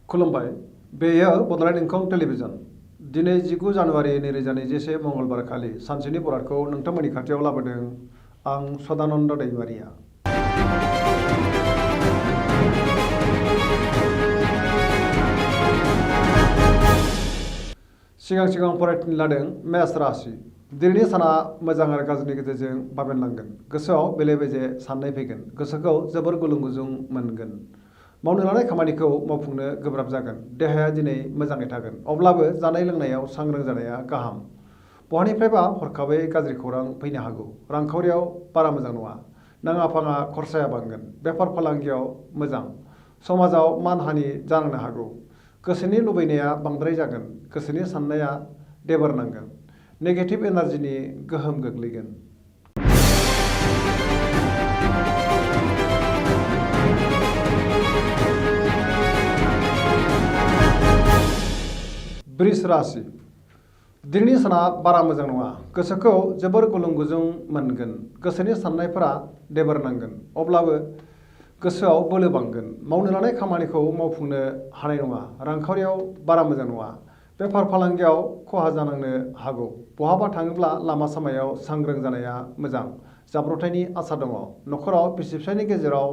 खुलुमबाय। बेयो बड'लेण्ड इंखं टेलिभिजन। दिनै 19 जानुवारि 2021 मंगलबार खालि सानसेनि बरादखौ नोंथांमोननि खाथियाव लाबोदों आं सदानन्द दैमारिया। सिगां फरायथिनो लादों मेष राशि। दिनैनि साना मोजां आरो गाज्रिनि गेजेरजों बाबेनलांगोन। गोसोआव बेले बेजे साननाय फैगोन। गोसोखौ जोबोर गुलुं गुजुं मोनगोन। मावनो लानाय खामानिखौ मावफुंनो गोब्राब जागोन। देहाया दिनै मोजाङै थागोन, अब्लाबो जानाय लोंनायाव सांग्रां जानाया गाहाम। बहानिफ्रायबा हरखाबै गाज्रि खौरां फैनो हागौ। रांखावरियाव बारा मोजां नङा। नाङा फाङा खरसाया बांगोन। बेफार फालांगियाव मोजां। समाजाव मानहानि जानांनो हागौ। गोसोनि लुबैनाया बांद्राय जागोन। गोसोनि साननाया देबोर नांगोन। नेगेटिभ एनार्जिनि गोहोम गोग्लैगोन। वृष राशि। दिनैनि साना बारा मोजां नङा। गोसोखौ जोबोर गुलुं गुजुं मोनगोन। गोसोनि साननायफोरा देबोर नांगोन, अब्लाबो गोसोआव बोलो बांगोन। मावनो लानाय खामानिखौ मावफुंनो हानाय नङा। रांखावरियाव बारा मोजां नङा। बेफार फालांगियाव खहा जानांनो हागौ। बहाबा थाङोब्ला लामा सामायाव सांग्रां जानाया मोजां। जाब्रबथायनि आसा दङ। न'खराव बिसि फिसायनि गेजेराव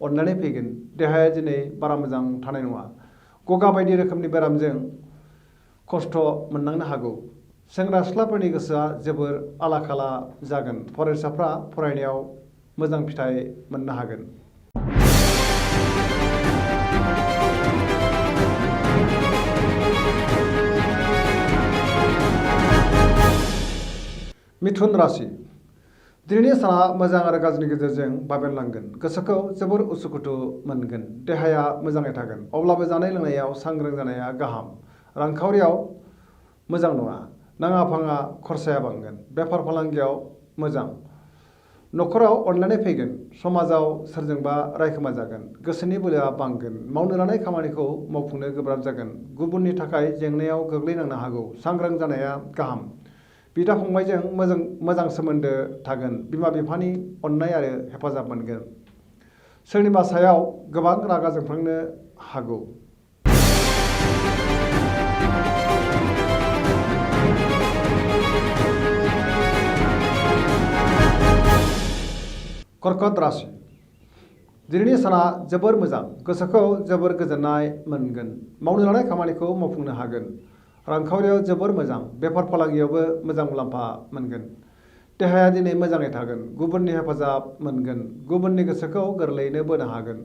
अनलायनाय फैगोन। देहाया दिनै बारा मोजां थानाय नङा। गगा बायदि रोखोमनि बेरामजों खस्थ' मोननांनो हागौ। सेंग्रा सिख्लाफोरनि गोसोआ जोबोर आला खाला जागोन। फरायसाफ्रा फरायनायाव मोजां फिथाइ मोननो हागोन। मिथुन राशि। दिनैनि साना मोजां आरो गाज्रिनि गेजेरजों बाबेनलांगोन। गोसोखौ जोबोर उसुखुथु मोनगोन। देहाया मोजाङै थागोन, अब्लाबो जानाय लोंनायाव सांग्रां जानाया गाहाम। रांखावरियाव मोजां नङा। नाङा फाङा खरसाया बांगोन। बेफार फालांगियाव मोजां। न'खराव अनलायनाय फैगोन। समाजाव सोरजोंबा रायखोमा जागोन। गोसोनि बोलोआ बांगोन। मावनो लानाय खामानिखौ मावफुंनो गोब्राब जागोन। गुबुननि थाखाय जेंनायाव गोग्लैनांनो हागौ। सांग्रां जानाया गाहाम। बिदा फंबायजों मोजां सोमोन्दो थागोन। बिमा बिफानि अननाय आरो हेफाजाब मोनगोन। सोरनिबा सायाव गोबां रागा जोंफ्लांनो हागौ। कर्कट राशि। दिनैनि साना जोबोर मोजां। गोसोखौ जोबोर गोजोननाय मोनगोन। मावनो लानाय खामानिखौ मावफुंनो हागोन। रांखावरियाव जोबोर मोजां। बेफार फालांगियावबो मोजां मुलाम्फा मोनगोन। देहाया दिनै मोजाङै थागोन। गुबुननि हेफाजाब मोनगोन। गुबुननि गोसोखौ गोरलैयैनो बोनो हागोन।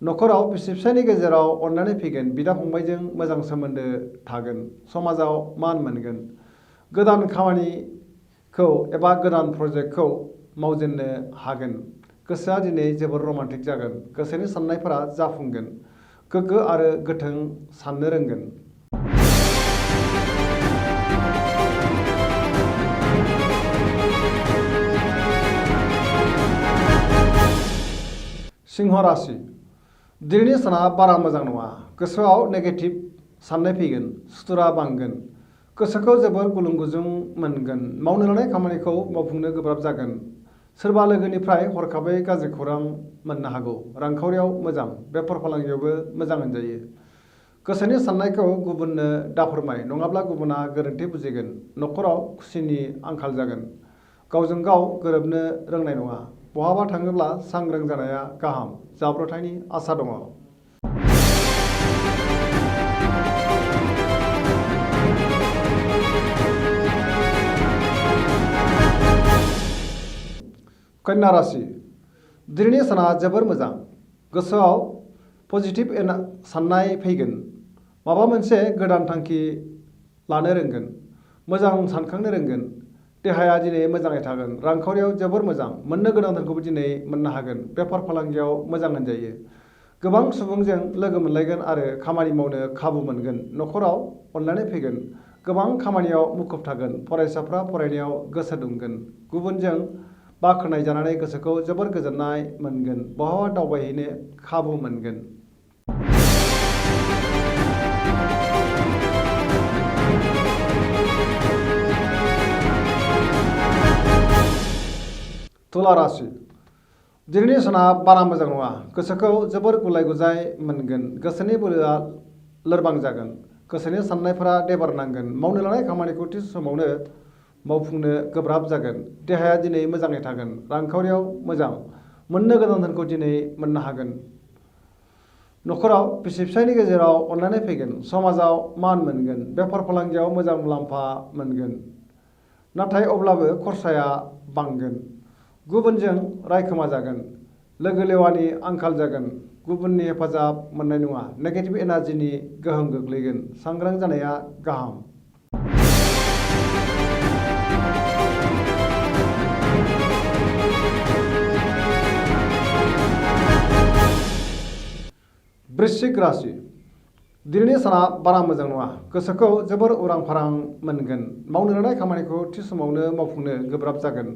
न'खराव बिसि फिसायनि गेजेराव अनलायनाय फैगोन। बिदा फंबायजों मोजां सोमोन्दो थागोन। समाजाव मान मोनगोन। गोदान खामानिखौ एबा गोदान प्रजेक्टखौ मावजेननो हागोन। गोसोआ दिनै जोबोर रमान्टिक जागोन। गोसोनि साननायफोरा जाफुंगोन। गोग्गो आरो गोथों साननो रोंगोन। सिंह राशि। दिनैनि साना बारा मोजां नङा। गोसोआव नेगेटिभ साननाय फैगोन। सुथुरा बांगोन। गोसोखौ जोबोर गुलुं गुजुं मोनगोन। मावनो लानाय खामानिखौ मावफुंनो गोब्राब जागोन। सोरबा लोगोनिफ्राय हरखाबै गाज्रि खौरां मोननो हागौ। रांखावरियाव मोजां। बेफार फालांगियावबो मोजां होनजायो। गोसोनि साननायखौ गुबुननो दाफोरमाय, नङाब्ला गुबुना गोरोन्थि बुजिगोन। न'खराव खुसिनि आंखाल जागोन। गावजों गाव गोरोबनो रोंनाय नङा। बहाबा थाङोब्ला सांग्रां जानाया गाहाम। जाब्रबथायनि आसा दङ। कन्या राशि। दिनैनि साना जोबोर मोजां। गोसोआव पजिटिभ साननाय फैगोन। माबा मोनसे गोदान थांखि लानो रोंगोन। मोजां सानखांनो रोंगोन। देहाया दिनै मोजाङै थागोन। रांखावरियाव जोबोर मोजां। मोननो गोनांफोरखौबो दिनै मोननो हागोन। बेफार फालांगियाव मोजां होनजायो। गोबां सुबुंजों लोगो मोनलायगोन आरो खामानि मावनो खाबु मोनगोन। न'खराव अनलायनाय फैगोन। गोबां खामानियाव मुखुब थागोन। फरायसाफ्रा फरायनायाव गोसो दुंगोन। गुबुनजों बाख्नाय जानानै गोसोखौ जोबोर गोजोननाय मोनगोन। बहाबा दावबायहैनो खाबु मोनगोन। तुला राशि। दिनैनि साना बारा मोजां नङा। गोसोखौ जोबोर गुलाय गुजाय मोनगोन। गोसोनि बोलोआ लोरबां जागोन गोसोनि साननायफोरा देबारनांगोन मावनो लानाय खामानिखौ थि समावनो मावफुंनो गोब्राब जागोन देहाया दिनै मोजाङै थागोन रांखावरियाव मोजां मोननो गोनां धोनखौ दिनै मोननो हागोन न'खराव बिसि फिसायनि गेजेराव अनलायनाय फैगोन समाजाव मान मोनगोन बेफार फालांगियाव मोजां मुलाम्फा मोनगोन नाथाय अब्लाबो खरसाया बांगोन गुबुनजों रायखोमा जागोन लोगो लेवानि आंखाल जागोन गुबुननि हेफाजाब मोननाय नङा नेगेटिभ एनार्जिनि गोहोम गोग्लैगोन सांग्रां जानाया गाहाम वृश्चिक राशि दिनैनि साना बारा मोजां नङा गोसोखौ जोबोर उरां फारां मोनगोन मावनो लानाय खामानिखौ थि समावनो मावफुंनो गोब्राब जागोन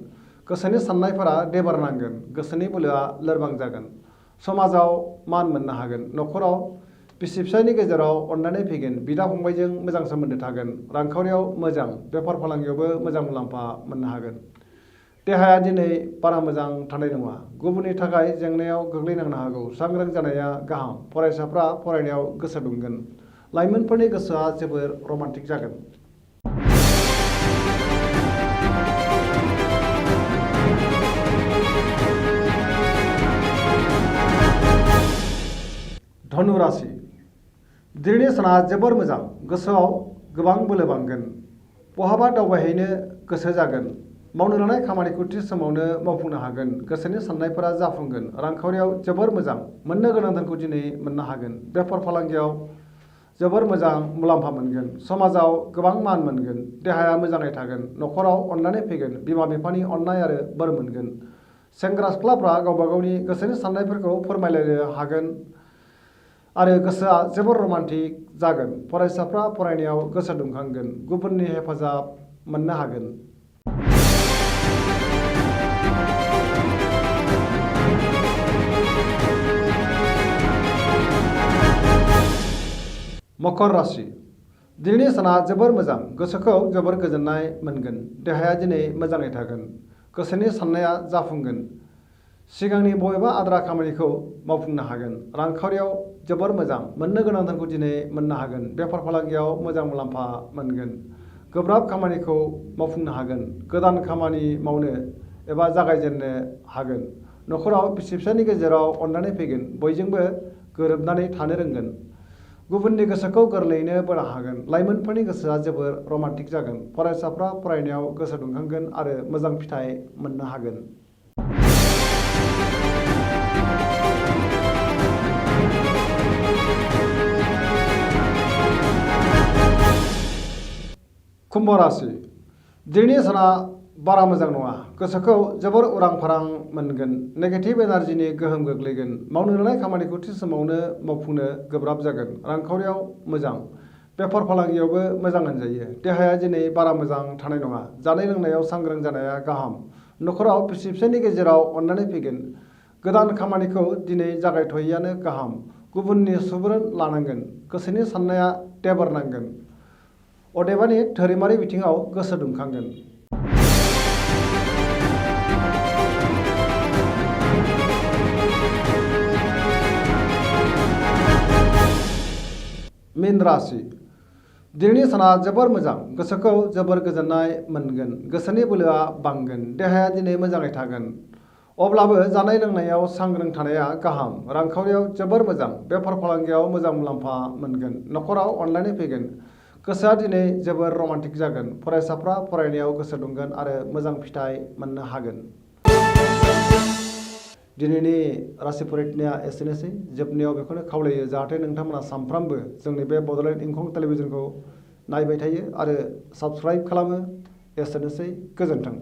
गोसोनि साननायफोरा देबारनांगोन गोसोनि बोलोआ लोरबां जागोन समाजाव मान मोननो हागोन न'खराव बिसि फिसायनि गेजेराव अनलायनाय फैगोन बिदा फंबायजों मोजां सोमोन्दो थागोन रांखावरियाव मोजां बेफार फालांगियावबो मोजां मुलाम्फा मोननो हागोन देहाया दिनै बारा मोजां थानाय नङा गुबुननि थाखाय जेंनायाव गोग्लैनांनो हागौ सांग्रां जानाया गाहाम फरायसाफ्रा फरायनायाव गोसो दुंगोन लाइमोनफोरनि गोसोआ जोबोर रमान्टिक जागोन धनु राशि दिनैनि साना जोबोर मोजां गोसोआव गोबां बोलो बांगोन बहाबा दावबायहैनो गोसो जागोन मावनो लानाय खामानिखौ थि समावनो मावफुंनो हागोन गोसोनि साननायफोरा जाफुंगोन रांखावरियाव जोबोर मोजां मोननो गोनां धोनखौ दिनै मोननो हागोन बेफार फालांगियाव जोबोर मोजां मुलाम्फा मोनगोन समाजाव गोबां मान मोनगोन देहाया मोजाङै थागोन न'खराव अनलायनाय फैगोन बिमा बिफानि अननाय आरो बोर मोनगोन सेंग्रा सिख्लाफ्रा गावबा गावनि गोसोनि साननायफोरखौ फोरमायलायनो हागोन आरो गोसोआ जोबोर रमान्टिक जागोन फरायसाफ्रा फरायनायाव गोसो दुंखांगोन गुबुननि हेफाजाब मोननो हागोन मकर राशि दिनैनि साना जोबोर मोजां गोसोखौ जोबोर गोजोननाय मोनगोन देहाया दिनै मोजाङै थागोन गोसोनि साननाया जाफुंगोन सिगांनि बबेबा आद्रा खामानिखौ मावफुंनो हागोन रांखावरियाव जोबोर मोजां मोननो गोनां धोनखौ दिनै मोननो हागोन बेफार फालांगियाव मोजां मुलाम्फा मोनगोन गोब्राब खामानिखौ मावफुंनो हागोन गोदान खामानि मावनो एबा जागायजेननो हागोन न'खराव बिसि फिसायनि गेजेराव अनलायनाय फैगोन बयजोंबो गोरोबनानै थानो रोंगोन गुबुननि गोसोखौ गोरलैयैनो बोनो हागोन लाइमोनफोरनि गोसोआ जोबोर रमान्टिक जागोन फरायसाफ्रा फरायनायाव गोसो दुंखांगोन आरो मोजां फिथाइ मोननो हागोन कुम्भ राशि दिनैनि साना बारा मोजां नङा गोसोखौ जोबोर उरां फारां मोनगोन नेगेटिभ एनार्जिनि गोहोम गोग्लैगोन मावनो लानाय खामानिखौ थि समावनो मावफुंनो गोब्राब जागोन रांखावरियाव मोजां बेफार फालांगियावबो मोजां होनजायो देहाया दिनै बारा मोजां थानाय नङा जानाय लोंनायाव सांग्रां जानाया गाहाम न'खराव बिसि फिसायनि गेजेराव अनलायनाय फैगोन गोदान खामानिखौ दिनै जागायथ'यैआनो गाहाम गुबुननि सुबुरुन लानांगोन गोसोनि साननाया देबारनांगोन अदेबानि धोरोमारि बिथिङाव गोसो दुंखांगोन मीन राशि दिनैनि साना जोबोर मोजां गोसोखौ जोबोर गोजोननाय मोनगोन गोसोनि बोलोआ बांगोन देहाया दिनै मोजाङै थागोन अब्लाबो जानाय लोंनायाव सांग्रां थानाया गाहाम रांखावरियाव जोबोर मोजां बेफार फालांगियाव मोजां मुलाम्फा मोनगोन न'खराव अनलायनाय फैगोन गोसोआ दिनै जोबोर रमान्टिक जागोन फरायसाफ्रा फरायनायाव गोसो दुंगोन आरो मोजां फिथाइ मोननो हागोन दिनैनि राशि फरायनाया एसेनोसै जोबनायाव बेखौनो खावलायो जाहाथे नोंथांमोना सानफ्रामबो जोंनि बे बड'लेण्ड इंखं टेलिभिजनखौ नायबाय थायो आरो साबस्क्राइब खालामो एसेनोसै गोजोन्थों।